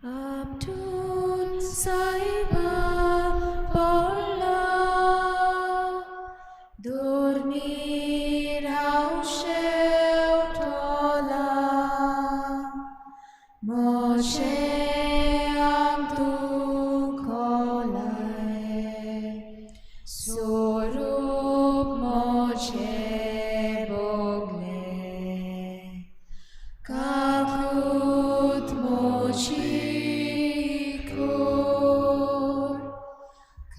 आपटून सायबा पडला धर्मीर हांव शेवटला म्हजें आंग दुखोलाय स्वरूप म्हजें भोगलें काकूत म्हजी कर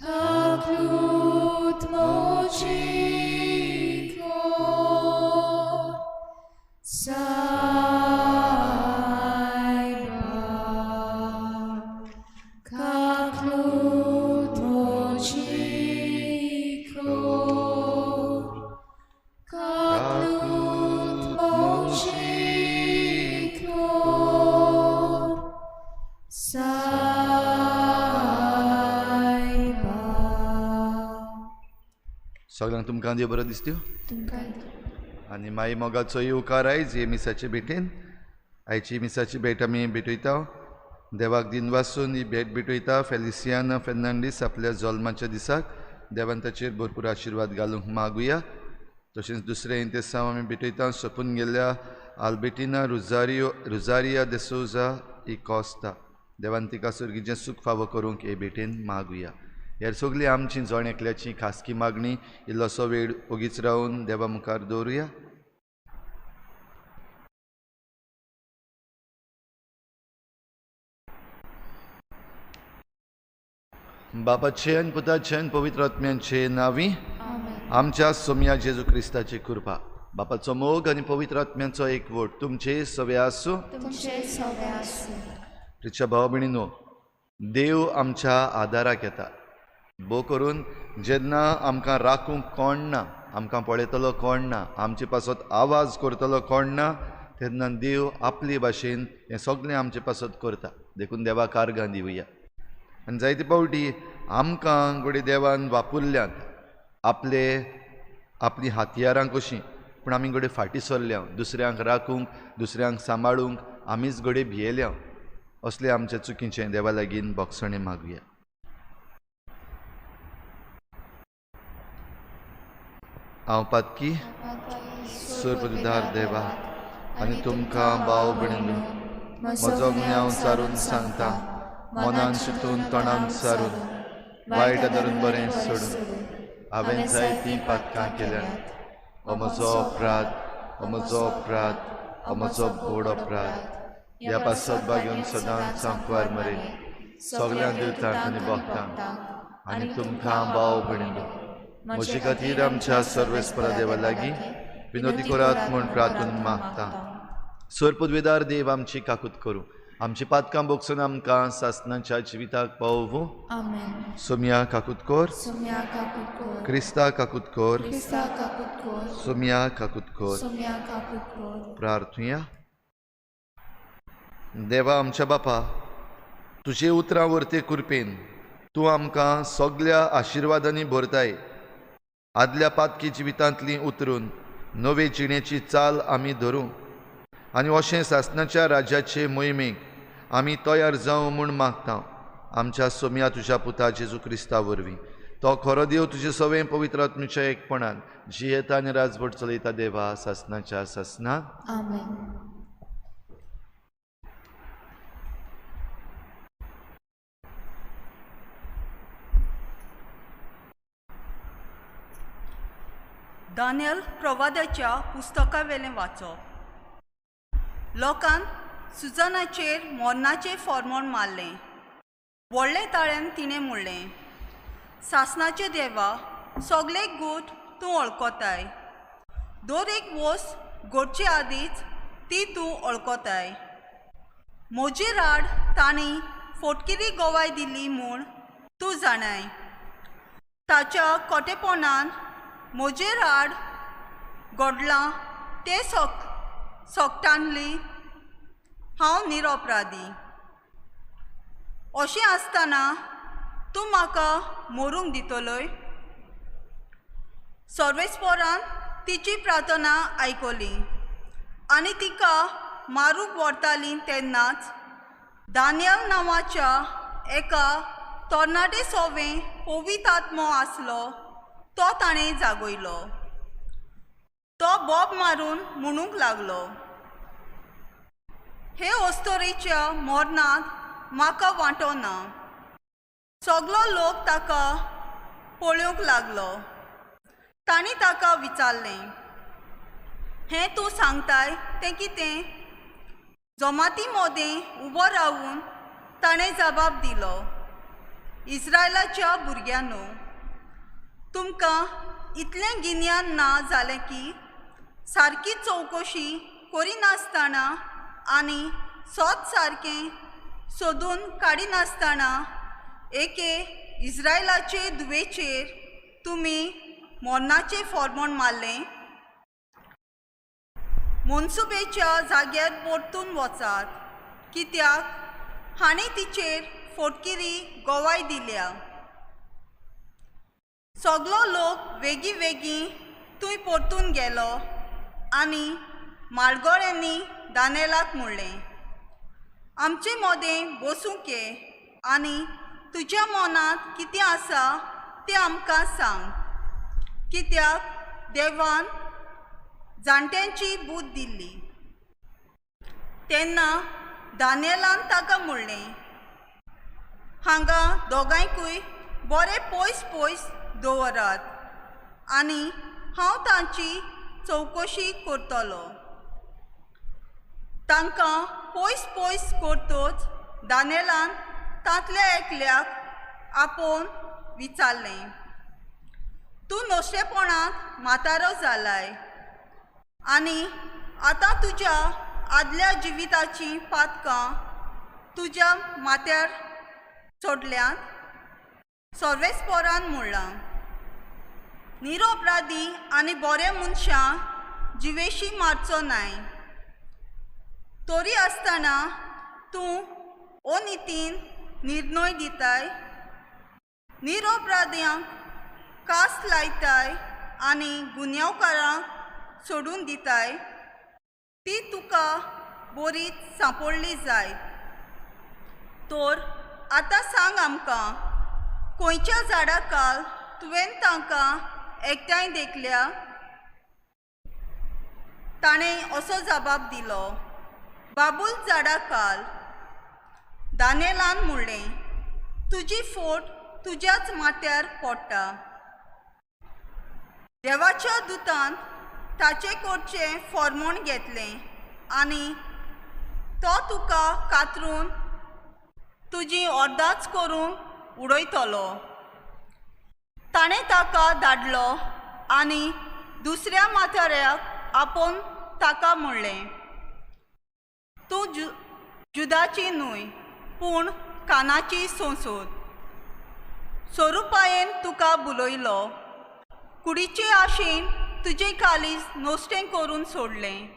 काकूत म्हजी कर सायबा काकूत म्हजी कर काकूत म्हजी कर सायबा. सगळ्यांक तुमकां देव बरो दिसत्यो. तुमकां. आनी माई मोगाचो येवकार आयज हे मिसाचे भेटेन. आयची मिसाची भेट आमी भेटयता. देवाक दिनवासून ही भेट भेटयता फेलिसियाना फेर्नांडीस आपल्या जल्माच्या दिसाक. देवान ताचेर भरपूर आशिर्वाद घालूंक मागुया. तशेंच दुसरें इंतेसांव आमी भेटयता सोंपून गेल्ल्या आल्बेटिना रुजारियो रुजारिया देसोजा ही कॉस्ता. देवान तिका सर्गीचें सूख फावो करूंक हे भेटेन मागुया. हेर सगळीं आमची जण एकल्याची खासगी मागणी इल्लोसो वेळ ओगीच रावन देवा मुखार दवरुया. बापाचे आनी पुताचे आनी पवित्र आत्म्यांचे नांवी. आमेन. आमच्या सोमया जेजू क्रिस्ताची कृपा, बापाचो मोग आनी पवित्र आत्म्यांचो एकवट तुमचे सवे आसूं. तुमचे सवे आसूं. प्रिच्या भाव भयणीनो, देव आमच्या आदाराक येता. भोव करून जेन्ना आमकां राखूंक कोण ना, आमकां पळयतलो कोण ना, आमचे पासत आवाज करतलो कोण ना, तेन्ना देव आपले भाशेन हें सगळें आमचे पासत करता. देखून देवाक आर्गां दिवया. आनी जायते फावटी आमकां घडये देवान वापुरल्यात आपले आपलीं हातयारां कशीं, पूण आमी घडये फाटीं सरल्या. दुसऱ्यांक राखूंक, दुसऱ्यांक सांबाळूंक आमीच घडये भियेल्या. असले आमच्या चुकीचें देवा लागीं भोगसणें मागुया. हांव पातकी सरपदार देवा आनी तुमकां भाव भयणींनो म्हजो गुन्यांव सारून सांगता. मनान चिंतून तोंडान सारून वायट धरून बरें सोडून हांवें जायतीं पातकां केल्यांत. हो म्हजो अपराध, हो म्हजो अपराध, हो म्हजो व्हड अपराध. ह्या पासत बागेवन सदांच सांकवार मरे सगळ्या दिवतांक आनी भक्तांक आनी तुमकां भाव भयणींनो म्हजे खातीर आमच्या सर्वेस्परा देवा लागीं विनोदी करात म्हूण प्रार्थून मागता. सरपदवेदार देव आमची काकूत करूं, आमची पातकां बोगसून आमकां सासनाच्या जिविताक पावोवं. आमेन. सोमया काकूत कर. सोम्या काकूत कर. क्रिस्ता काकूत कर. क्रिस्ता काकूत कर. सोमया काकूत कर. सोम्या काकूत कर. प्रार्थुया. देवा आमच्या बापा, तुजे उतरां वरते कृपेन तूं आमकां सगल्या आशिर्वादांनी भरताय. आदल्या पातकी जिवितांतली उतरून नवे जिणेची चाल आमी धरूं आनी अशें सासनाच्या राज्याचे मोहिमेक आमी तयार जावं म्हूण मागता. आमच्या सोमया तुज्या पुता जेजू क्रिस्ता वरवीं. तो खरो देव तुजे सवें पवित्र आत्म्याच्या एकपणान जियेता आनी राजवट चलयता देवा सासनाच्या सासना. आमेन. दानियल प्रवादाच्या पुस्तकावेलें वाचप. लोकान सुजनाचेर मोरनाचें फॉर्मोण मारलें. व्हडले ताळ्यान तिणें म्हणलें, सासनाचे देवा, सगळे गूट तूं वळखताय. दर एक वस्त घडचे आदींच ती तूं वळखताय. म्हजी राड तांणी फोटकिरी गवाय दिली म्हूण तूं जाणाय. ताच्या कोटेपणान म्हजेर आड घडलां तें सोगटानली हांव निरपराधी. अशें आसतना तूं म्हाका मरूंक दितलोय? सर्वेस्परान तिची प्रार्थना आयकली आनी तिका मारूंक व्हरताली तेन्नाच दानियल नांवाच्या एका तरणाटे सोवे पवित्र आत्मो आसलो तो ताणें जागयलो. तो बोब मारून म्हणूंक लागलो, हे अस्तोरेच्या मरणांत म्हाका वांटो ना. सगलो लोक ताका पळोवंक लागलो. तांणी ताका विचारलें, हें तूं सांगताय तें कितें? जमाती मोदें उबो रावून ताणें जबाब दिलो, इस्रायलाच्या भुरग्यांनो, तुमकां इतलें गिन्यान ना जालें की सारकी चवकशी करिनासतना आनी सोद सारकें सोदून काडिनासतना एके इस्रायलाचे धुवेचेर तुमी मरणाचें फॉर्मोण मारलें. मनसुबेच्या जाग्यार परतून वचात, कित्याक हांणी तिचेर फोटकिरी गवाय दिल्या. सगलो लोक वेगीं वेगीं थंय परतून गेलो आनी मालगोळ्यांनी दानेलाक म्हणलें, आमचे मदें बसूंक ये आनी तुज्या मनांत कितें आसा तें आमकां सांग, कित्याक देवान जाणट्यांची बूद दिल्ली. तेन्ना दानियलान ताका म्हणलें, हांगा दोगांयकूय बरें पयस पयस दवरात आनी हांव तांची चवकशी करतलो. तांकां पयस पयस करतच दानियलान तांतल्या एकल्याक आपोवन विचारलें, तूं नशेपणांत म्हातारो जालाय आनी आतां तुज्या आदल्या जिविताचीं पातकां तुज्या माथ्यार सोडल्यांत. सर्वेस्पोरान म्हणलां, निरोपराधी आनी बरे मनशां जिवेशी मारचो नाय, तरी आसतना तूं अनितीन निर्णय दिताय, निरोपराध्यांक कास लायताय आनी गुन्यांवकारांक सोडून दिताय, ती तुका बरीच सांपडली जायत. तर आतां सांग आमकां, खंयच्या झाडा काल तुवें तांकां एकठांय देखल्या? ताणें असो जबाब दिलो, बाबूल झाडा काल. दानियलान म्हणलें, तुजी फोट तुज्याच माथ्यार पडटा. देवाच्या दुतान ताचे कडचें फॉर्मोण घेतलें आनी तो तुका कातरून तुजी अर्दाच करून उडयतलो. ताणें ताका धाडलो आनी दुसऱ्या म्हाताऱ्याक आपोवन ताका म्हणलें, तूं जुदाची न्हय पूण कानाची सोंसोद. स्वरुपायेन तुका बुलयलो, कुडीचे आशेन तुजें कालीज नश्टें करून सोडलें.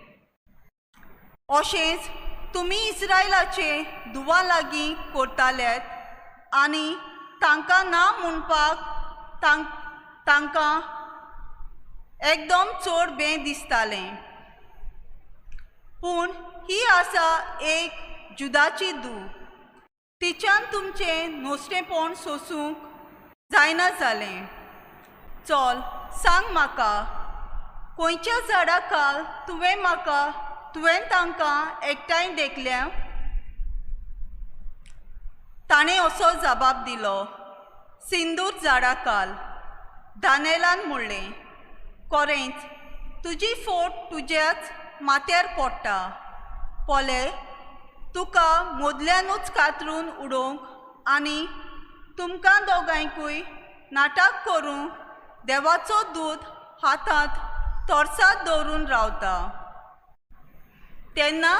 अशेंच तुमी इस्रायलाचे दुवा लागीं करताल्यात आनी तांकां ना म्हणपाक तांकां एकदम चड बें दिसतालें. पूण ही आसा एक जुदाची धूव, तिच्यान तुमचें नश्टेंपण सोसूंक जायना जालें. चल सांग म्हाका, खंयच्या झाडा काल तुवें तांकां एकठांय देखल्या? ताणें असो जबाब दिलो, सिंदूर झाडा काल. दानियलान म्हणलें, कोरेंच तुजी फोट तुज्याच माथ्यार पडटा. पळय, तुका मदल्यानूच कातरून उडोवंक आनी तुमकां दोगांयकूय नाटक करूंक देवाचो दूत हातांत तरसाद दवरून रावता. तेन्ना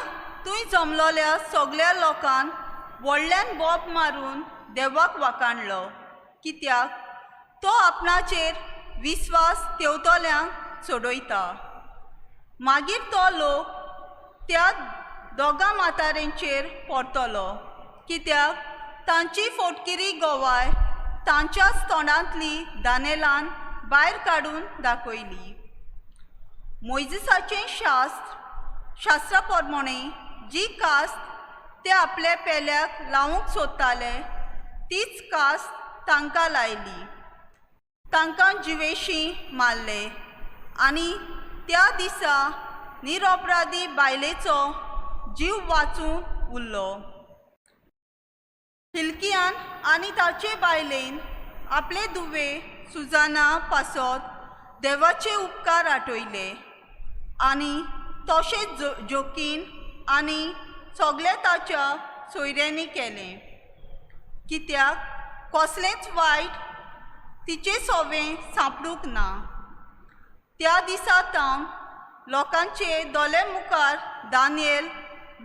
थंय जमलोल्या सगल्या लोकान व्हडल्यान बोब मारून देवाक वाखाणलो, कित्याक तो आपणाचेर विस्वास तेवतल्यांक सोडयता. मागीर तो लोक त्या दोगां म्हाताऱ्यांचेर परतलो, कित्याक तांची फोटकिरी गवाय तांच्याच तोंडांतली दानेलान भायर काडून दाखयली. मोयजिसाचें शास्त्रा प्रमाणें जी कास्त ते आपल्या पेल्याक लावंक सोदताले तीच कास तांकां लायली. तांकां जिवेशी मारले आनी त्या दिसा निरपराधी बायलेचो जीव वाचून उरलो. हिल्कियान आनी ताचे बायलेन आपले दुवे सुजाना पासत देवाचे उपकार आठयले आनी तशेंच जोकीन आनी सगळ्या ताच्या सोयऱ्यांनी केलें, कित्याक कसलेंच वायट तिचे सोवें सांपडूंक ना. त्या दिसा तावन लोकांचे दोळे मुखार दानियल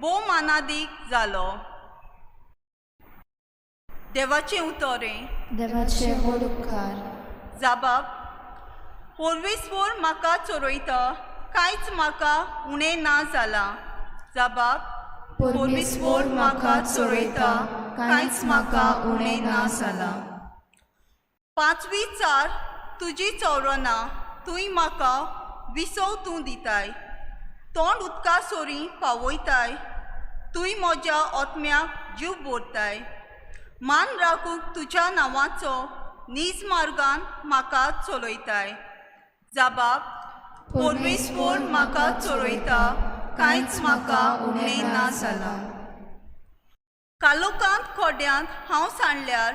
भोव मानादीक जालो. देवाचें उतरें. देवाचे व्हड उपकार. जाबाब, पोरवीसभर म्हाका चोरयता, कांयच म्हाका उणें ना जालां. जाबाब, परमेश्वर म्हाका चोरयता, कांयच म्हाका उणें ना जालां. पांचवी चार तुजी चवरना, तूंय म्हाका विसव तूं दिताय, तोंड उदका सोरी पावयताय, तूंय म्हज्या आत्म्याक जीव भरताय. मान राखूंक तुज्या नांवाचो नीज मार्गान म्हाका चलयताय. जाबाब, परमेश्वर म्हाका चोरयता, कांयच म्हाका उणें ना जालां. कालोकांत खोड्यांत हांव सांडल्यार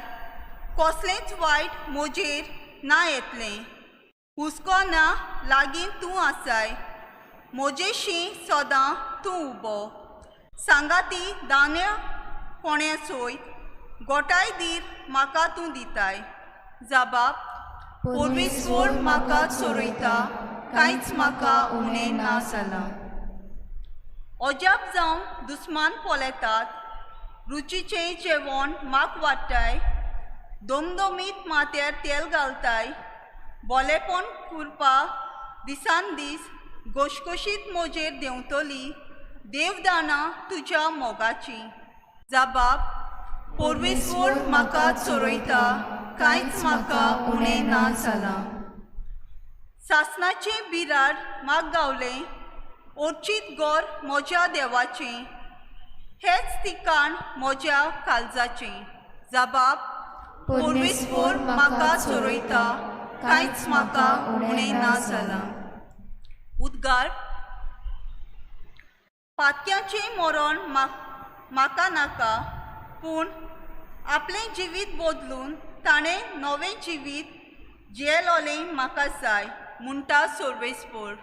कसलेंच वायट म्हजेर ना येतलें. हुस्को ना लागीं तूं आसाय, म्हजेशी सदां तूं उबो. सांगाती दान्या कोण्या सोयत गोठाय धीर म्हाका तूं दिताय. जाबाब, परमेश्वर म्हाका चोरयता, कांयच म्हाका उणें ना जालां. अजाप जावन दुस्मान पळयतात, रुचीचें जेवण म्हाक वाडटाय, दमदमीत माथ्यार तेल घालताय, बोलेपण कुरपा दिसान दीस गोशकोशीत म्हजेर देंवतली देवदानां तुज्या मोगाची. जाबाब, परमेश्वर म्हाका चोरयता, कांयच म्हाका उणें ना जालां. सासणाचें बिराड म्हाक गावलें, ओर्चीत गोर म्हज्या देवाचें, हेंच ठिकाण म्हज्या काळजाचें. जाबाब, परमेश्वर म्हाका चोरयता, कांयच म्हाका उणें ना जालां. उद्गार, पातक्याचें मरण म्हाका नाका, पूण आपलें जिवीत बदलून ताणें नवें जिवीत जियेलोलें म्हाका जाय म्हणटा सर्वेस्पोर.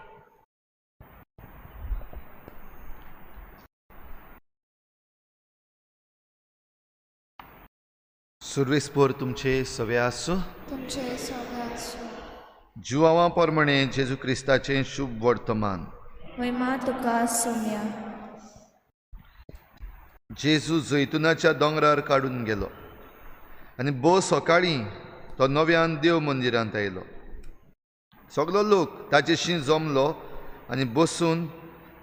सुर्वेस्पोर तुमचे सवे आसूं. तुमचे सवे आसूं. जुवांवा प्रमाणे जेजू क्रिस्ताचें शुभ वर्तमान. महिमा तुका सोम्या. जेजू जैतुनाच्या दोंगरार काडून गेलो आनी भोव सकाळीं तो नव्यान देव मंदिरांत आयलो. सगलो लोक ताचेशी जमलो आनी बसून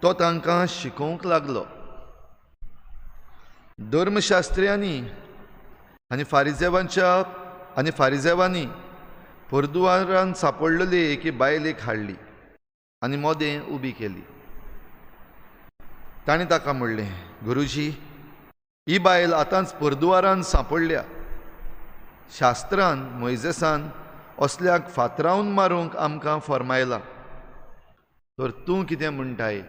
तो तांकां शिकोवंक लागलो. धर्मशास्त्र्यांनी आनी फारिजेवांनी परदुवारान सापडलेली एके बायलेक हाडली आनी मोदें उबी केली. ताणें ताका म्हणलें, गुरुजी, ही बायल आतांच परदुवारान सांपडल्या. शास्त्रान मोयजेसान असल्याक फातरावन मारूंक आमकां फर्मायलां, तर तूं कितें म्हणटाय?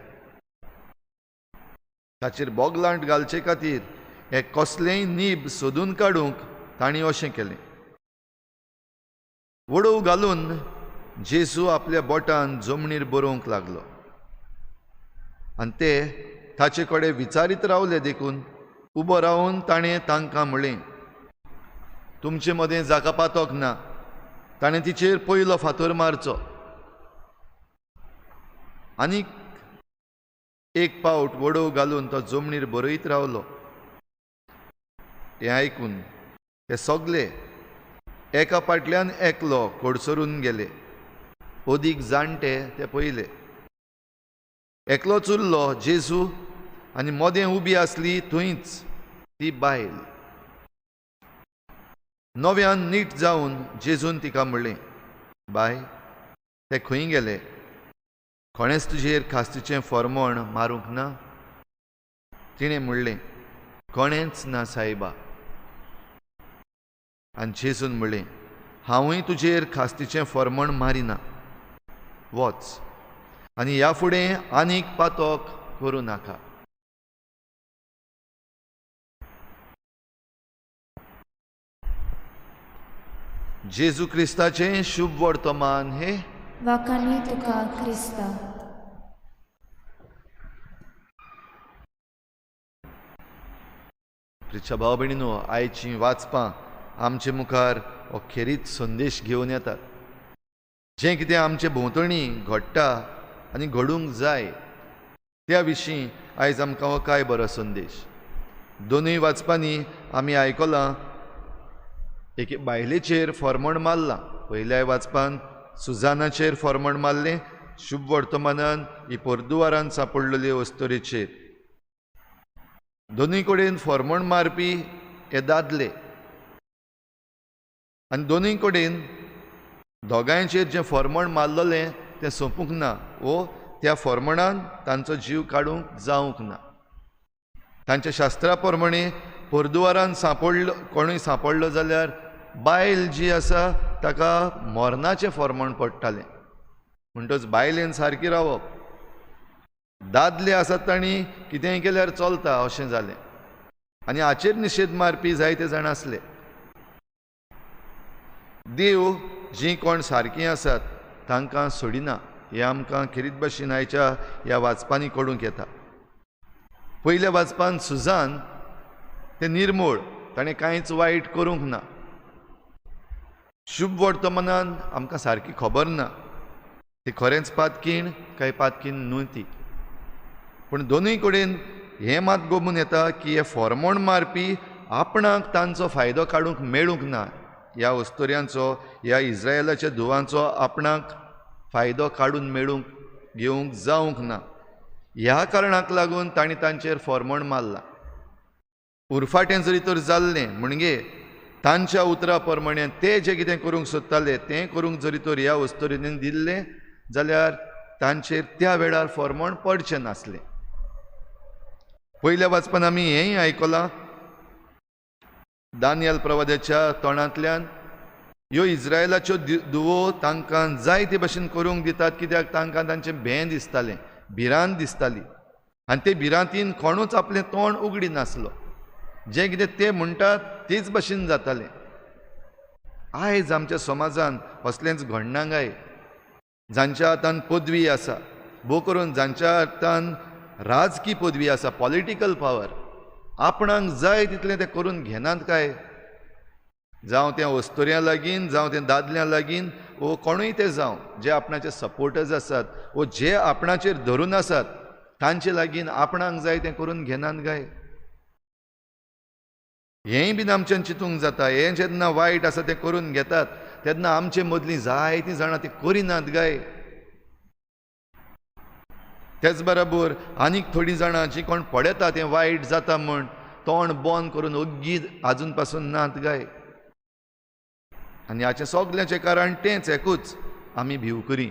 ताचेर बोगलांट घालचे खातीर हे कसलेंय नीब सोदून काडूंक तांणी अशें केलें. वडोव घालून जेजू आपल्या बोटान जमनीर बरोवंक लागलो आनी ते ताचे कडेन विचारीत रावले. देखून उबो रावन ताणें तांकां म्हणलें, तुमचे मदें जाका पातोक ना ताणें तिचेर पयलो फातर मारचो. आनीक एक पावट वडोव घालून तो जमनीर बरयत रावलो. हें आयकून ते सगले एका फाटल्यान एकलो कडसरून गेले. अदीक जाणटे ते पयले. एकलोच उरलो जेजू आनी मोदें उबी आसली थंयच ती बायल. नव्यान नीट जावन जेजून तिका म्हणलें, बाय, ते खंय गेले? कोणेंच तुजेर खास्तीचें फॉर्मोण मारूंक ना? तिणें म्हणलें, कोणेंच ना सायबा. आनी जेजून म्हणलें, हांवूय तुजेर खास्तीचें फॉर्मण मारिना, वच आनी ह्या फुडें आनीक पातोक करूं नाका. जेजू क्रिस्ताचें शुभ वर्तमान हे वाखाणी तुका क्रिस्ता. प्रिच्या भाव भयणीनो, आयचीं वाचपां आमचे मुखार हो खेरीत संदेश घेवन येतात. जें कितें आमचे भोंवतणी घडटा आनी घडूंक जाय त्या विशीं आयज आमकां हो काय बरो संदेश. दोनूय वाचपांनी आमी आयकलां एके बायलेचेर फॉर्मण मारलां. पयल्याय वाचपान सुजानाचेर फॉर्मण मारलें, शुभ वर्तमानान ही पोरदुवारान सांपडलेले अस्तोरेचेर. दोनूय कडेन फॉर्मण मारपी हे दादले आनी दोनूय कडेन दोगांयचेर जें फॉर्मण मारलेलें तें सोंपूंक ना वो त्या फॉर्मणान तांचो जीव काडूंक जावंक ना. तांच्या शास्त्रा प्रमाणे पोरदुवारान सांपडलो कोणूय सांपडलो जाल्यार बायल जी आसा ताका मरणाचें फॉर्मण पडटालें. म्हणटच बायलेन सारकी रावप, दादले आसात तांणी कितेंय केल्यार चलता अशें जालें. आनी हाचेर निशेध मारपी जायते जाण आसले. देव जीं कोण सारकीं आसात तांकां सोडिना हें आमकां खेरीत भाशेन आयच्या ह्या वाचपांनी कळूंक येता. पयल्या वाचपान सुजान तें निर्मूळ, ताणें कांयच वायट करूंक ना. शुभ वर्तमानान आमकां सारकी खबर ना ती खरेंच पातकीण काय पातकीण न्हय ती. पूण दोनूय कडेन हें मात गोमून येता की हे फॉर्मोण मारपी आपणाक तांचो फायदो काडूंक मेळूंक ना. ह्या अस्तोऱ्यांचो, ह्या इस्रायलाच्या धुवांचो आपणाक फायदो काडून मेळूंक घेवंक जावंक ना. ह्या कारणाक लागून तांणी तांचेर फॉर्मोण मारला. उरफाटें जरी तर जाल्लें म्हणजे तांच्या उतरा प्रमाणे ते जें कितें करूंक सोदताले तें करूंक जरी तर ह्या अस्तोरेन दिल्लें जाल्यार तांचेर त्या वेळार फॉर्मोण पडचें नासलें. पयल्या वाचपान आमी हेंय आयकलां दानियल प्रवाद्याच्या तोंडांतल्यान, ह्यो इस्रायलाच्यो धुवो तांकां जाय ते भशेन करूंक दितात कित्याक तांकां तांचें भें दिसतालें, भिरांत दिसताली. आनी ते भिरांतीन कोणूच आपलें तोंड उगडी नासलो. जें कितें ते म्हणटात तेच भशेन जातालें. आयज आमच्या समाजान असलेंच घडना काय? जांच्या हातान पदवी आसा, भोव करून जांच्या हातान राजकी पदवी आसा, पॉलिटिकल पावर, आपणाक जाय तितलें तें करून घेनात काय? जावं तें अस्तोऱ्यां लागीं, जावं तें दादल्यां लागीं, वो कोणूय तें जावं, जे आपणाचे सपोर्टर्स आसात वो जे आपणाचेर धरून आसात तांचे लागीं आपणाक जाय तें करून घेनात काय? हेंय बीन आमच्यान चिंतूंक जाता. हें जेन्ना वायट आसा तें करून घेतात तेन्ना आमचे मदलीं जायतीं जाणां तीं करिनात काय? तेच बरोबर आनीक थोडीं जाणां जीं कोण पळयता तें वायट जाता म्हूण तोंड बंद करून ओग्गी आजून पासून नात काय? आनी हाचें सगळ्याचें कारण तेंच एकूच, आमी भिवकुरी,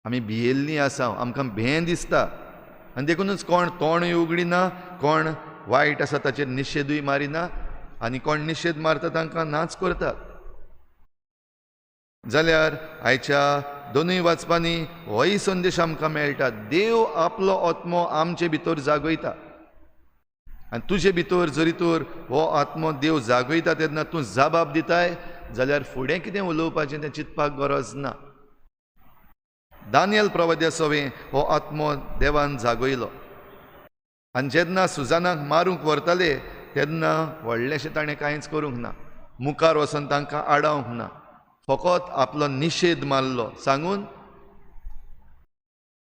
आमी भियेल्लीं आसा, आमकां भें दिसता. आनी देखूनच कोण तोंडूय उगडिना, कोण वायट आसा ताचेर निशेधूय मारिना, आनी कोण निशेध मारता तांकां नाच करतात. जाल्यार आयच्या दोनूय वाचपांनी होय संदेश आमकां मेळटा, देव आपलो आत्मो आमचे भितर जागयता. आनी तुजे भितर जरी तर हो आत्मो देव जागयता तेन्ना तूं जबाब दिताय जाल्यार फुडें कितें उलोवपाचें तें चिंतपाक गरज ना. दानियल प्रवाद्या सवें हो आत्मो देवान जागयलो. आनी जेन्ना सुजानाक मारूंक व्हरताले तेन्ना व्हडलेंशें ताणें कांयच करूंक ना, मुखार वचून तांकां आडावंक ना, फकत आपलो निशेध मारलो सांगून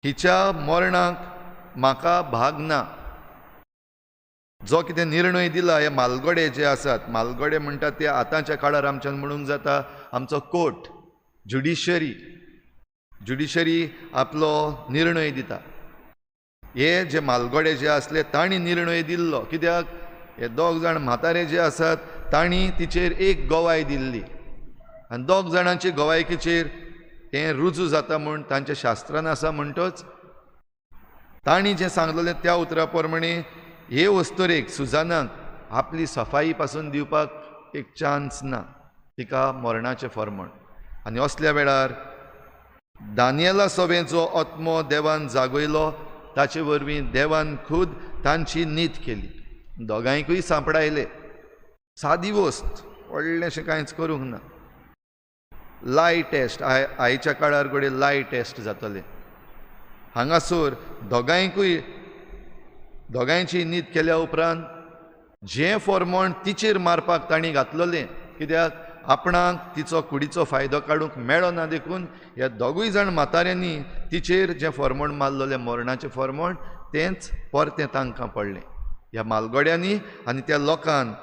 हिच्या मरणाक म्हाका भाग ना. जो कितें निर्णय दिला हे मालगडे जे आसात, मालगडे म्हणटात ते आतांच्या काळार आमच्यान म्हणूंक जाता आमचो कोर्ट, ज्युडिशरी, ज्युडिशरी आपलो निर्णय दिता. हे जे मालगडे जे आसले तांणी निर्णय दिल्लो, कित्याक हे दोग जाण म्हातारे जे आसात तांणी तिचेर एक गवाय दिल्ली आनी दोग जाणांचे गवायकीचेर तें रुजू जाता म्हूण तांच्या शास्त्रान आसा. म्हणटच तांणी जें सांगलेलें त्या उतरा प्रमाणे हे अस्तोरेक सुजानाक आपली सफाई पासून दिवपाक एक चान्स ना, तिका मरणाचें फर्मण. आनी असल्या वेळार दानियला सवें जो आत्मो देवान जागयलो ताचे वरवीं देवान खुद तांची नीत केली, दोगांयकूय सांपडायले. सादी वस्त, व्हडलेंशें कांयच करूंक ना. लाय टेस्ट, आयच्या काळार घडये लाय टेस्ट जातलें. हांगासर दोगांयकूय दोगांयची नीत केल्या उपरांत जें फॉर्मण तिचेर मारपाक तांणी घातलेलें, कित्याक आपणाक तिचो कुडीचो फायदो काडूंक मेळना देखून ह्या दोगूय जाण म्हाताऱ्यांनी तिचेर जें फॉर्मण मारलेलें मरणाचें फॉर्मण तेंच परतें तांकां पडलें. ह्या मालगड्यांनी आनी त्या लोकान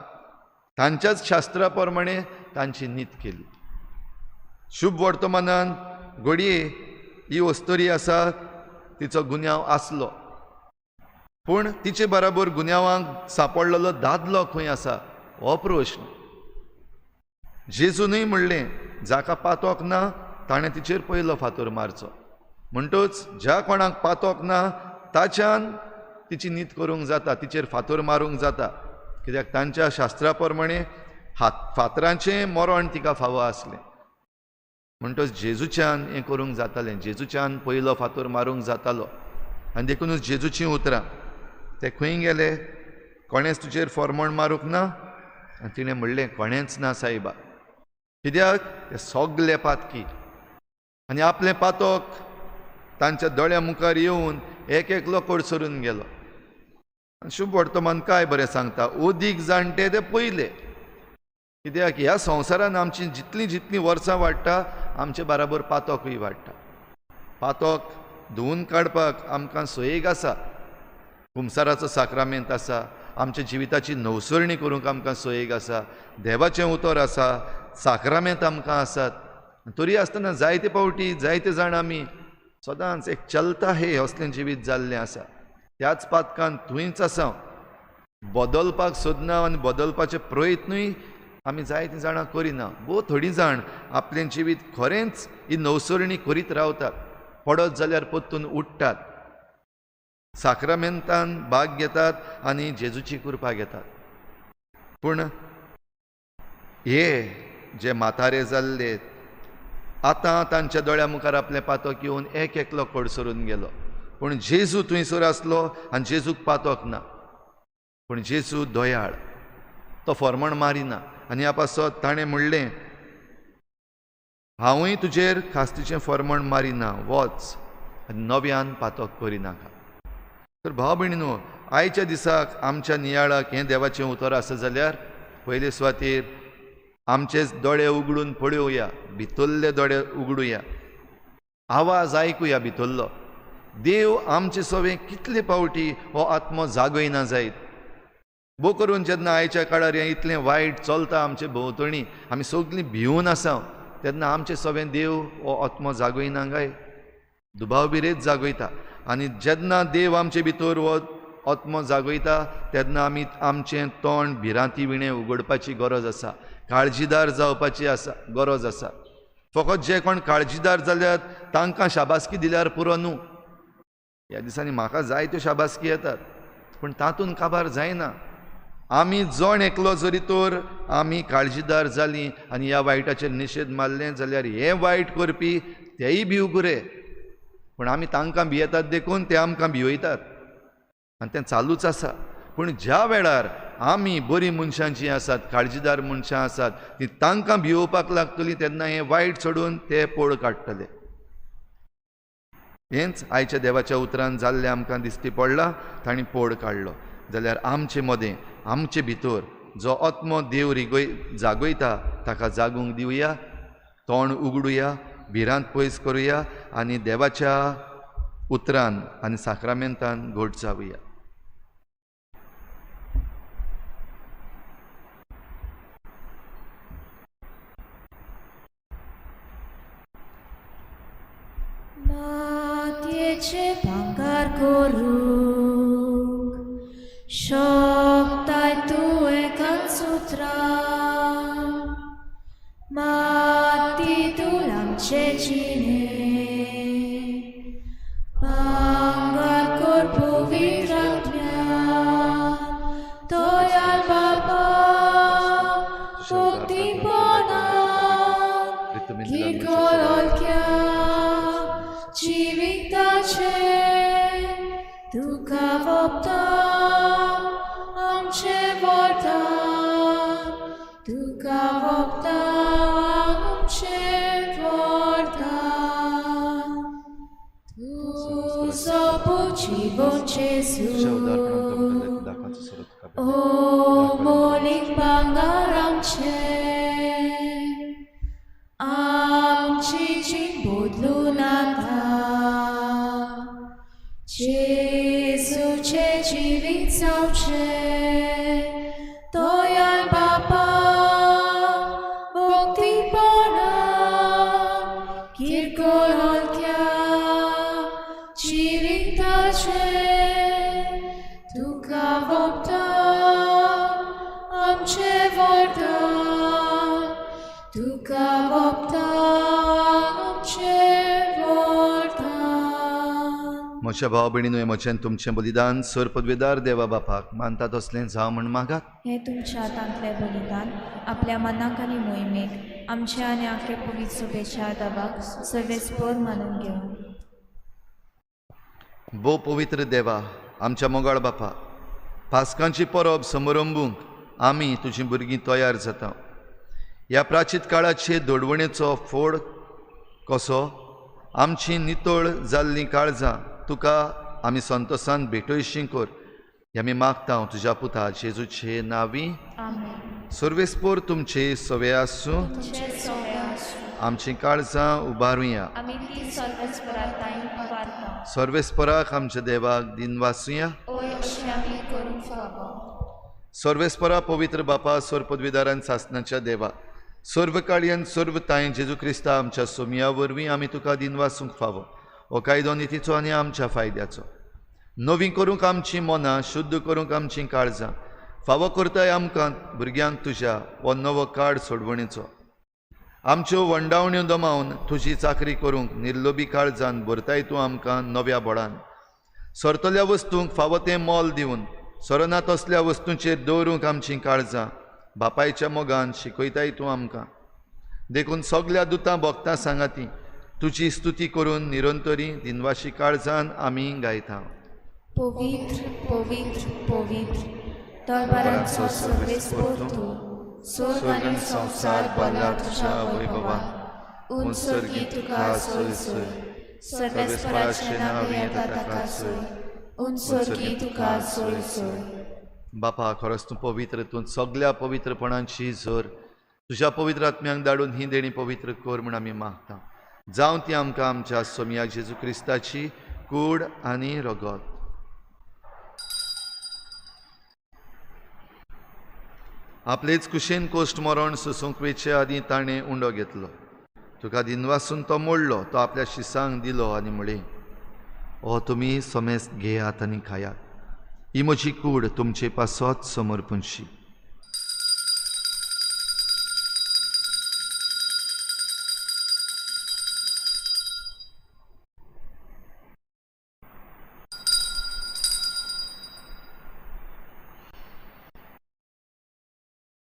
तांच्याच शास्त्रा प्रमाणे तांची नीत केली. शुभ वर्तमानान घडये ही अस्तुरी आसा तिचो गुन्यांव आसलो, पूण तिचे बराबर गुन्यांवांक सांपडलेलो दादलो खंय आसा हो प्रश्न. जेजूनय म्हणलें जाका पातोक ना ताणें तिचेर पयलो फातर मारचो. म्हणटच ज्या कोणाक पातोक ना ताच्यान तिची नीत करूंक जाता, तिचेर फातर मारूंक जाता, कित्याक तांच्या शास्त्रा प्रमाणे फातरांचें मरण तिका फावो आसलें. म्हणटच जेजूच्यान हें करूंक जातालें, जेजूच्यान पयलो फातर मारूंक जातालो. आनी देखुनूच जेजूचीं उतरां, ते खंय गेले, कोणेंच तुजेर फॉर्मण मारूंक ना? आनी तिणें म्हणलें कोणेंच ना सायबा, कित्याक ते सगले पातकी. आनी आपलें पातक तांच्या दोळ्या मुखार येवन एक एकलो कडसरून गेलो. आनी शुभ वर्तमान काय बरें सांगता, अदीक जाणटे ते पयले, कित्याक ह्या संवसारान आमची जितलीं जितलीं वर्सां वाडटा आमचे बराबर पातकूय वाडटा. पातक धुवून काडपाक आमकां सोयेक आसा, कुमसाराचो साक्रामेंत आसा, आमच्या जिविताची नवसरणी करूंक आमकां सोयेक आसा, देवाचें उतर आसा, साक्रामेंत आमकां आसात. तरी आसतना जायते फावटी जायते जाण आमी सदांच एक चलता हे असलें जिवीत जाल्लें आसा, त्याच पातकान थंयच आसा, बदलपाक सोदना आनी बदलपाचे प्रयत्नूय आमी जायतीं जाणां करिना. भोव थोडीं जाण आपलें जिवीत खरेंच ही नवसरणी करीत रावतात, पडत जाल्यार परतून उठ्ठात, साक्रामेंतान भाग घेतात आनी जेजूची कृपा घेतात. पूण हे जे म्हातारे जाल्ले आतां तांच्या दोळ्या मुखार आपलें पातक येवन एक एकलो कडसरून गेलो. पूण जेजू थंयसर आसलो आनी जेजूक पातक ना, पूण जेजू दयाळ, तो फॉर्मण मारिना. आनी ह्या पासत ताणें म्हणलें हांवूय तुजेर खास्तीचें फॉर्मण मारिना, वच आनी नव्यान पातक करिनाका. तर भाव भयणीनो, आयच्या दिसाक आमच्या नियाळाक हें देवाचें उतर आसा जाल्यार पयले सुवातेर आमचेच दोळे उगडून पळोवया, भितरले दोळे उगडुया, आवाज आयकुया भितरलो. देव आमचे सवें कितले फावटी हो आत्मो जागयना जायत. भोव करून जेन्ना आयच्या काळार हें इतलें वायट चलता आमचे भोंवतणी, आमी सगळीं भिवून आसा, तेन्ना आमचे सवें देव हो आत्मो जागयना काय? दुबाव बिरेत जागयता. आनी जेन्ना देव आमचे भितर हो आत्मो जागयता तेन्ना आमी आमचें तोंड भिरांती विणें उगडपाची गरज आसा, काळजीदार जावपाची आसा गरज आसा. फकत जे कोण काळजीदार जाल्यात तांकां शाबासकी दिल्यार पुरो न्हू. ह्या दिसांनी म्हाका जायत्यो शाबासकी येतात, पूण तातूंत काबार जायना. आमी जण एकलो जरी तर आमी काळजीदार जालीं आनी ह्या वायटाचेर निशेध मारलें जाल्यार हें वायट करपी तेय भिवकुरे, पूण आमी तांकां भियेतात देखून ते आमकां भिवयतात आनी तें चालूच आसा. पूण ज्या वेळार आमी बरीं मनशां जीं आसात, काळजीदार मनशां आसात, ती तांकां भियोवपाक लागतलीं तेन्ना हें वायट सोडून ते पोळ काडटले. हेंच आयच्या देवाच्या उतरान जाल्लें आमकां दिसती पडलां, तांणी पोळ काडलो. जाल्यार आमचे मदें आमचे भितर जो आत्मो देव रिगय जागयता ताका जागूंक दिवया, तोंड उगडुया, भिरांत पयस करुया आनी देवाच्या उतरान आनी साक्रामेंतान घट जावया. मातयेचे भांगर करूंक शकताय तूं एकान सुत्रां, माती तूं आमचे जिणे भांगर कर पवित्र आत्म्या, तोयार बाबा. किरकोळ हलक्या जिविताचें तुका वोपता आमचें वरदान, तुका वोपता आमचें वरदान. तुजो पूत जिवन तुज्या उदारपणान जेजू, तुमकां दाकांचो सोरो तुका ओ मोलीक भांगर आमचें, आमची जीण बदलून आतां जेजूचें जिवीत जावचें, दयाळ बापा भक्तीपणान किरकोळ हलक्या जिविताचें तुका वोपता आमचें वरदान, तुका वोपता आमचें वरदान. म्हज्या भाव भयणीनो, हें म्हजें तुमचें बलिदान सर पदवेदार देवा बापाक मानता तसलें जावं म्हण मागात. हें तुमच्या हातांतलें बलिदान आपल्या मनाक आनी मोहिमेक आमच्या आनी आख्या पवित्र सभेच्या दबाक सर्वेस्पोर मानून घेवं. भोव पवित्र देवा, आमच्या मोगाळ बापा, पास्कांची परब समारंभूंक आमी तुजीं भुरगीं तयार जाता. ह्या प्राचीत काळाचे दोडवणेचो फोड कसो आमची नितळ जाल्लीं काळजां तुका आमी संतोसान भेटयशीं कर, हें आमी मागता तुज्या पुता जेजूचे नांवी. आमेन. सर्वेस्पोर तुमचे सवे आसूं. तुमचे सवे आसूं. आमचीं काळजां उबारुया. आमी ती सर्वेस्परा ताईं उबारता. सर्वेस्पराक आमच्या देवाक दिनवासुया. ओय अशें आमी करूंक फावो. सर्वेस्परा पवित्र बापा, सर्व पदवीदारान सासनाच्या देवा, सर्व काळयान सर्व तांय जेजू क्रिस्ता आमच्या सोमया वरवीं आमी तुका दिनवासूंक फावो. हो कायदो नितीचो आनी आमच्या फायद्याचो. नवीं करूंक आमचीं मनां, शुद्ध करूंक आमचीं काळजां, फावो करताय आमकां भुरग्यांक तुज्या हो नवो काळ सोडवणेचो. आमच्यो वंडावण्यो दमावन तुजी चाकरी करूंक निर्लोबी काळजान भरताय तूं आमकां नव्या बळान. सरतल्या वस्तूंक फावो तें मोल दिवन सरना तसल्या वस्तूंचेर दवरूंक आमचीं काळजां बापायच्या मोगान शिकयताय तूं आमकां. देखून सगल्या दुतां भक्तां सांगाती तुजी स्तुती करून निरंतरी दिनवाशी काळजान आमी गायता. पवित्र पवित्र पवित्र दरबारांचो सर्वेस्पोर तूं, स्वर्ग आनी संवसार भरला तुज्या वैभवान. उंचसर्गी तुका सोय सोय, सर्वेस्पराचे नांव येता ताका सोय, उंचसर्गी तुका सोय सोय. बापा, खरोच तूं पवित्र, तूं सगल्या पवित्रपणांची झर. तुज्या पवित्र आत्म्यांक धाडून ही देणी पवित्र कर म्हूण आमी मागता. जावं ती आमकां आमच्या सोमया जेजू क्रिस्ताची कूड आनी रगत. आपलेच कुशेन कोश्ट मरण सोसूंक वेचे आदीं ताणें उंडो घेतलो. तुका दिनवासून तो मोडलो, तो आपल्या शिसांक दिलो आनी म्हळें, हो तुमी समेस्त घेयात आनी खायात, ही म्हजी कूड तुमचे पासत समर्पणशी.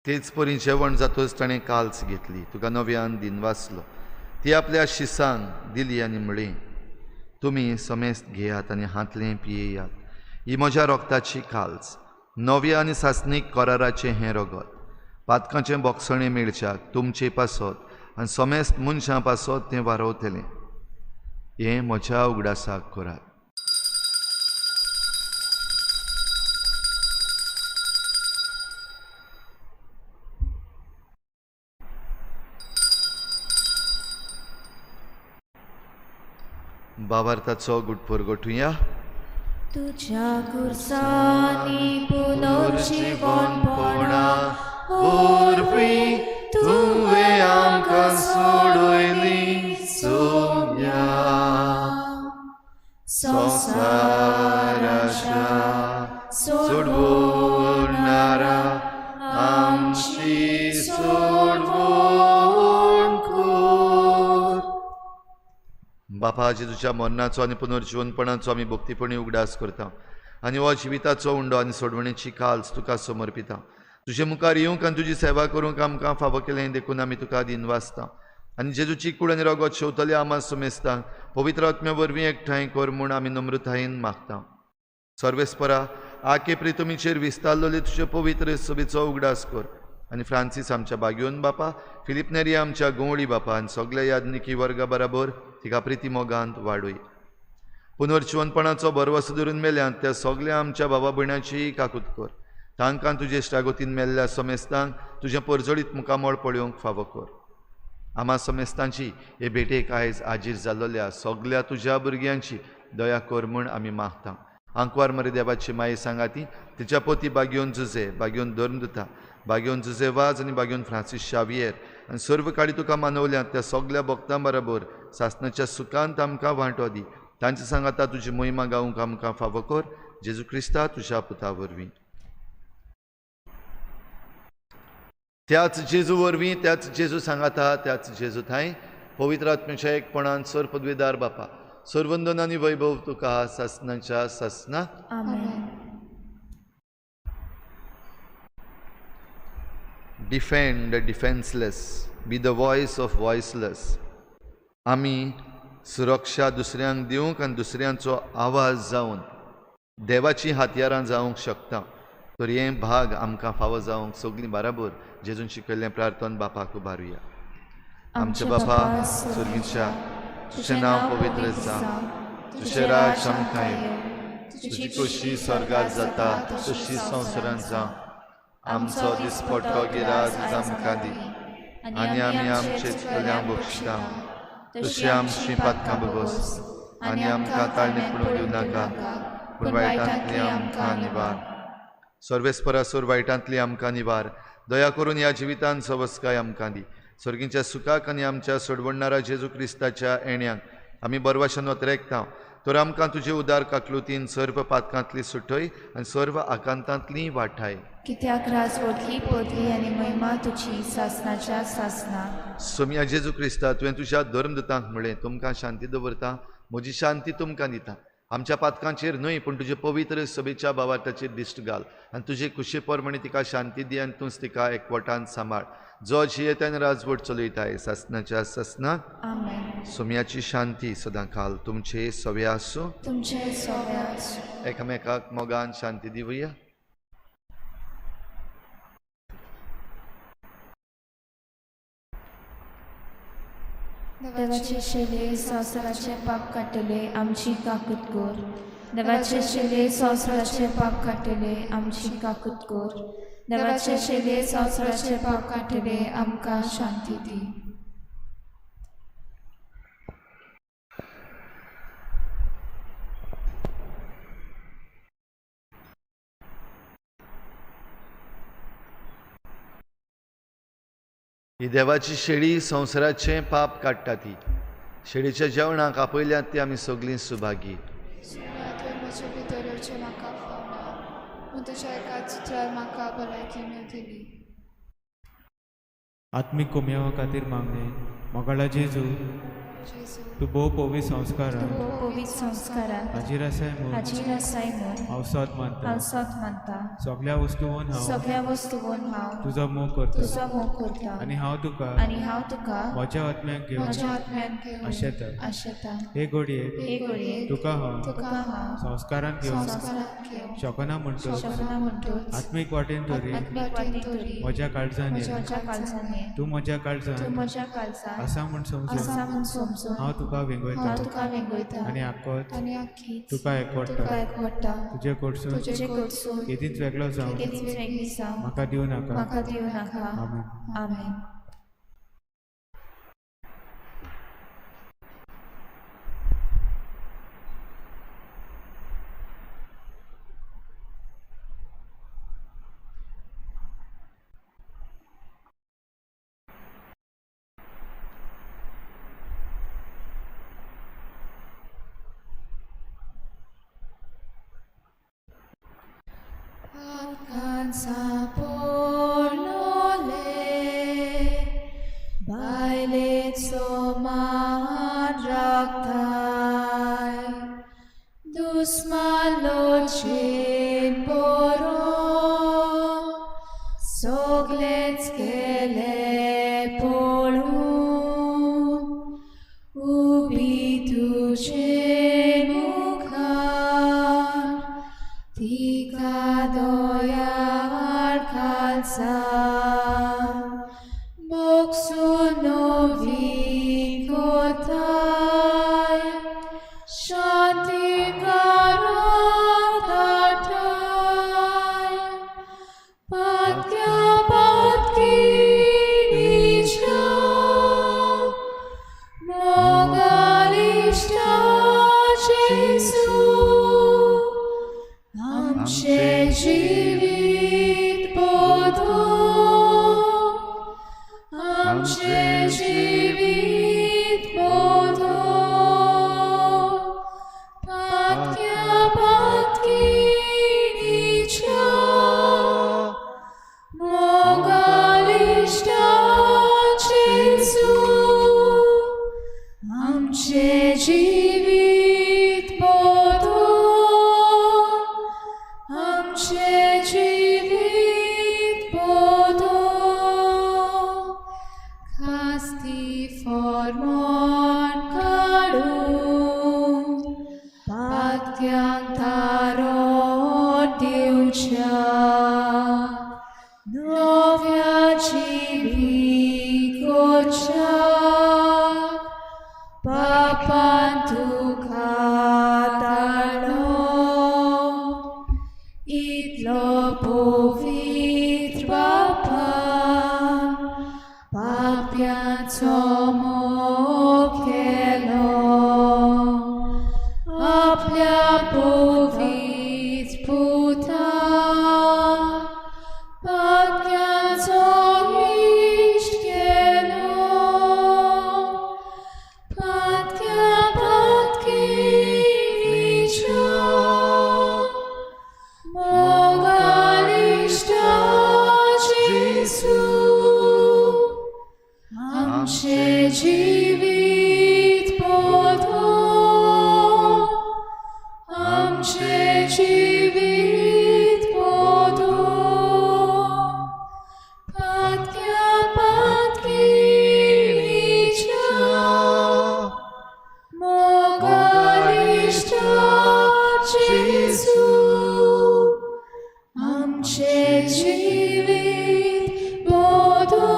तेच परी जेवण जातच ताणें काल्स घेतली, तुका नव्यान दिनवासलो, ती आपल्या शिसांक दिली आनी म्हळें, तुमी समेस्त घेयात आनी हांतलें पियेयात, ही म्हज्या रोगताची काल्स, नव्या आनी सासणीक कराराचें हें रगत, पातकांचें बोगसणें मेळच्याक तुमचे पासत आनी समेस्त मनशां पासत तें वारवतलें. हें म्हज्या उगडासाक करात. बाबार्थाचो गुटपोर गोठुया. तुज्या खुर्सांनी पुनर्जीवनपणा वरवीं तुवें आमकां सोडयली सोम्या. संवसाराच्या सोडवणारा आमची सोडवण कर. बापा, जेजूच्या मरणाचो आनी पुनर्जीवनपणाचो आमी भक्तीपणी उगडास करता आनी हो जिविताचो उंडो आनी सोडवणेची काल्स तुका समर्पिता. तुजे मुखार येवंक आनी तुजी सेवा करूंक आमकां फावो केलें देखून आमी तुका दिनवासता. आनी जेजूची कूड आनी रगत शेवतले आमा सुमेस्तांक पवित्र आत्म्या वरवीं एकठांय कर म्हूण आमी नम्रतायेन मागता. सर्वेस्परा आके प्रितुमीचेर विस्तारलेले तुजे पवित्र सभेचो उगडास कर आनी फ्रांसीस आमच्या बागयोन बापा, फिलीप नेरी आमच्या गंवळी बापा आनी सगल्या याज्ञिकी वर्गा बराबर तिका प्रिती मोगांत वाडय. पुनर्जिवनपणाचो भरवसो धरून मेल्यात त्या सगल्या आमच्या बाबा भयणाची काकूत कर. तांकां तुजे इश्टागतीन मेल्ल्या समेस्तांक तुजें परजळीत मुखामळ पळोवंक फावो कर. आमा समेस्तांची हे भेटेक आयज आजीर जाल्लोल्या सगल्या तुज्या भुरग्यांची दया कर म्हूण आमी मागता. आंकवार मरे देवाची माये सांगाती तिच्या पोती बागयोन जुजे, बागयोन धर्मदुता, बागयोन जुजे वाज आनी बागयोन फ्रांसीस शावियर आनी सर्व काळी तुका मानवल्यात त्या सगल्या भक्तां बराबर सासणाच्या सुखांत आमकां वांटो दी. तांचे सांगाता तुजी मोहिमा गावंक आमकां फावो कर. जेजू क्रिस्ता तुज्या पुता वरवीं. त्याच जेजू वरवीं, त्याच जेजू सांगाता, त्याच जेजू थांय पवित्र आत्म्याच्या एकपणान सर पदवीदार बापा सर्वंदन आनी वैभव तुका सासणाच्या सासना. आमेन. Defend the defenceless, be the voice of voiceless. आमी सुरक्षा दुसऱ्यांक दिवंक आनी दुसऱ्यांचो आवाज जावन देवाचीं हत्यारां जावंक शकता. तर हें भाग आमकां फावो जावंक सगळीं बराबर जेजून शिकयल्लें प्रार्थन बापाक उबारुया. आमच्या बापा स्वर्गीच्या, तुजें नांव पवित्र जावं, तुजें राज आमकां येवं, तुजी खोशी स्वर्गार जाता तशी संवसारांत जावं. आमचो दिसपट्टो गिराज आमकां दी आनी आमी आमचे चुकल्यांक बक्षिता तशी आमची पातकां भोगोस आनी आमकां ताळणी पडूंक दिवं नाका, पूण वायटांतली आमकां निवार. सर्वेस्परासोर वायटांतली आमकां निवार. दया करून ह्या जिवितान सवस्काय आमकां दी. सर्गींच्या सुखाक आनी आमच्या सोडवणणारा जेजू क्रिस्ताच्या येण्याक आमी बरवाशन वतरेकता. तर आमकां तुजे उदार काकलुतीन सर्व पातकांतली सुटय आनी सर्व आकांतांतली वाठाय. कित्याक राजवटली पदवी आनी महिमा तुजी सासणाच्या सासना. सोमया जेजू क्रिस्ता, तुवें तुज्या धर्मदूतांक म्हळें, तुमकां शांती दवरता, म्हजी शांती तुमकां दिता. आमच्या पातकांचेर न्हय पूण तुजे पवित्र सभेच्या भावार्थाचेर दिश्ट घाल आनी तुजे खुशे प्रमाणे तिका शांती दी आनी तूंच तिका एकवटान सांबाळ, जो जियेतान राजवट चलयताय सासणाच्या सासना. आमेन. सोम्याची शांती सदां काल तुमचे सवे आसूं. तुमचे सवे आसूं. एकामेकाक मोगान शांती दिवया. देवाचे शेले संवसाराचे पाप काडटले आमची काकूत कर. देवाचे शेले संवसाराचे पाप काडटले आमची काकूत कर. देवाचे शेले संवसाराचे पाप काडटले आमकां शांती दी. ही देवाची शेळी संवसाराचें पाप काडटा. ती शेळीच्या जेवणाक आपयल्यात ती आमी सगळीं सुभागी. तुवें म्हजे भितर येवचें म्हाका फावना, पूण तुज्या एकाच उतरार म्हाका भलायकी मेळटली. आत्मीक कोमयावा खातीर मागणें. मोगाळा जेजू, तूं भोव पवित्र संस्कारान पवित्र संस्कारान हाजीर आसाय म्हूण हाजीर आसाय म्हूण हांव सत मानता. हांव सत मानता. सगल्या वस्तून हांव सगळ्या वस्तून हांव तुजो मोग करता तुजो मोग करता आनी हांव तुका आनी हांव तुका म्हज्या आत्म्याक घेवन म्हज्या आत्म्याक घेवन आशेता. आशेता. हे घडयेक हे घडयेक तुका हांव तुका हांव संस्कारान घेवन संस्कारान घेवन शकना म्हणटच शकना म्हणटच आत्मीक वाटेन तरी आत्मीक वाटेन तरी म्हज्या काळजान ये. म्हज्या काळजान ये. तूं म्हज्या तूं काळजान म्हज्या काळजान आसा म्हूण समजून आसा म्हूण समजून हांव तुका वेंगयता हांव तुका वेंगयता आनी आखोच आनी आखीच तुका एकवटा. तुका एकवटा. तुजे कडसून तुजे कडसून केदींच वेगळो जावन केदींच वेगळी जावं म्हाका दिवं नाका. म्हाका दिवं नाका. आमेन. आमेन. बायलेचो मान राखताय, दुस्मालोचेन बरो सगलेच गेले पळून. जिवीत बोधो, आमचें जिवीत बोधो, पातक्या पातकिणीच्या मोगालिश्टा जेजू, आमचें जिवीत बोधो, आमचें जिवीत बोधो, खास्ती फॉर्मोन काडून पातक्यांक तारो दिवच्या नव्या जिवीत कोच्या पापान तुका ताळो, इतलो पवित्र बापा, पाप्यांचो मोग केलो, आपल्या पवित्र पुता, पाप्यांचो इश्ट केलो, पातक्या पातकिणीच्या मोगालिश्टा जेजू, आमचें जिवीत बोधो, आमचें जिवीत बोधो, पातक्या पातकिणीच्या मोगालिश्टा जेजू, आमचें जिवीत बोधो,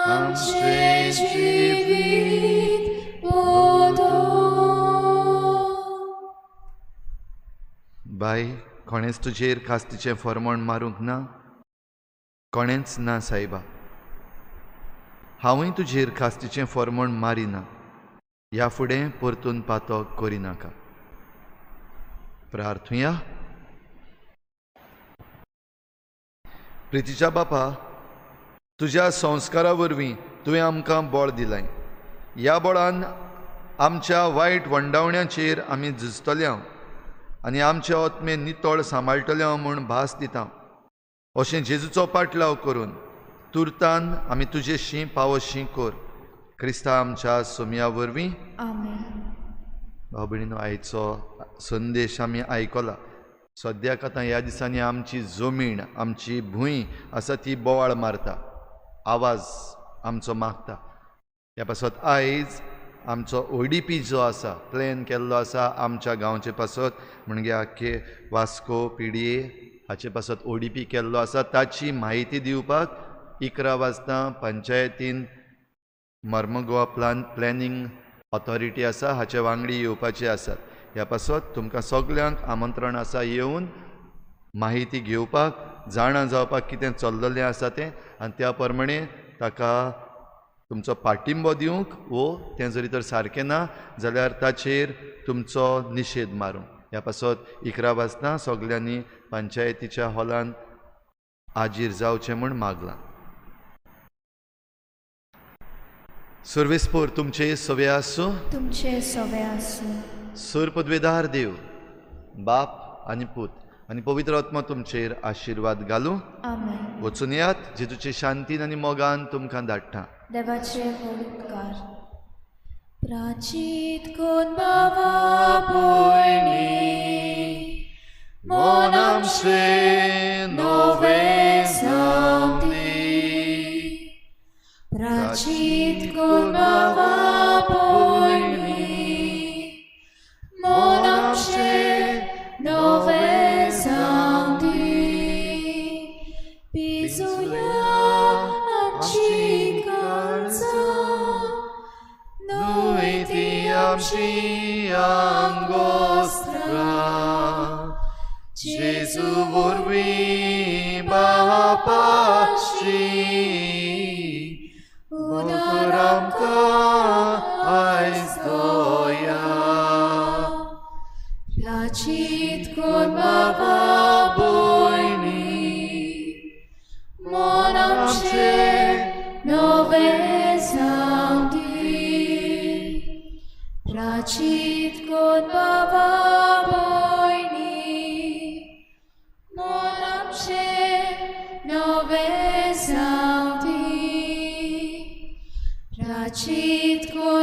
आमचें जिवीत बोधो. बाय, कोणेंच तुजेर खास्तीचें फॉर्मोण मारूंक ना? कोणेंच ना सायबा. हांवूय तुजेर खास्तीचें फॉर्मोण मारिना. ह्या फुडें परतून पातो करिनाका. प्रार्थुया. प्रितीच्या बापा, तुज्या संस्कारा वरवीं तुवें आमकां बळ दिलाय. ह्या बळान आमच्या वायट वंडावण्याचेर आमी झुजतले हांव आनी आमचे आत्मे नितळ सांबाळटले हांव म्हूण भास दिता. अशें जेजूचो पाटलाव करून तुर्तान आमी तुजे शी पावोशी कर. क्रिस्ता आमच्या सोमया वरवीं. आमेन. भाव भयणीनो, आयचो संदेश आमी आयकला. सद्याक आतां ह्या दिसांनी आमची जमीन, आमची भूंय आसा ती बोवाळ मारता, आवाज आमचो मागता. ह्या पासत आयज आमचो ओडीपी जो आसा प्लॅन केल्लो आसा आमच्या गांवचे पासत, म्हणजे आख्खे वास्को पीडीए हाचे पासत ओडीपी केल्लो आसा. ताची म्हायती दिवपाक 11 वाजता पंचायतीन मर्मगोवा प्लॅनिंग ऑथॉरिटी आसा हाचे वांगडी येवपाचे आसात. ह्या पासत तुमकां सगल्यांक आमंत्रण आसा येवन माहिती घेवपाक, जाणा जावपाक कितें चल्ललें आसा तें, आनी त्या प्रमाणे ताका तुमचो पाठिंबो दिवंक वो तें जरी तर सारकें ना जाल्यार ताचेर तुमचो निशेध मारूंक. ह्या पासत 11 वाजता सगल्यांनी पंचायतीच्या हॉलान हाजीर जावचें म्हूण मागलां. सर्वेस्पोर तुमचे सवे आसूं. तुमचे सवे आसूं. सुर पदवेदार देव बाप आनी पूत आनी पवित्र आत्मा तुमचेर आशिर्वाद घालूं. आमेन. वचून यात, जेजूचे शांतीन आनी मोगान तुमकां धाडटा. देवाचे व्हड उपकार. प्राचीत कोण बाबा भयणी, मन आमचें नवें जावं दी. प्राचीत कोण बाबा भयणी, मन आमचें नवें जावं दी. पिजुया आमची काळजां, न्हय ती आमची आंगोस्त्रां, जेजू वरवीं बापाची उदार आमकां आयज दया. प्राचीत कोर बाबा भयणी, मन आमचें नवें जावं दी. प्राचीत कोर बाबा भयणी, मन आमचें नवें जावं दी. प्राचीत कोर